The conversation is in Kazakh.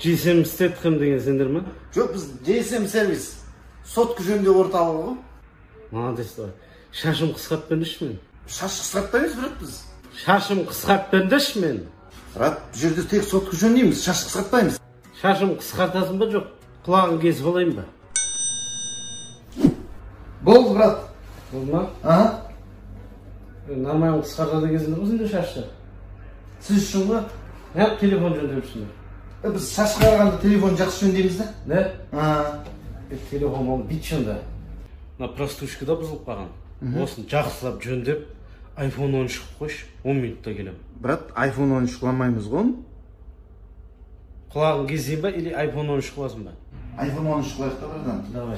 GSM Стетхем деген сендер ма? Жоқ, біз GSM сервис. Сотка жөндеу орталығы ғой. Молодец, давай. Шашым қысқартып беріңдерші мен. Шаш қысқартпаймыз, брат, біз. Шашым қысқартып беріңдерші мен. Брат, бұл жерде тек сотка жөндейміз, шаш қысқартпаймыз. Шашым қысқартасың ба, жоқ? Құлағын кесіп алайын ба? Болды, брат. Болды ма? Ага. Нормально қысқартады екенсіңдер ғой сендер шашты. Сіз үшін ғой. Неғып телефон жөндеп жүрсіңдер? Біз шаш қарағанда телефон жақсы жөндейміз да. Не? А. Телефон ол бүйтші онда. Мына простушка да бұзылып қалған. Осыны жақсылап жөндеп, iPhone 13 қылып қойшы, 10 минутта келемін. Брат, iPhone 13 қыламаймыз ғой оны. Құлағын кесейін ба или iPhone 13 қыласың ба? iPhone 13 қылайық та, братан. Давай.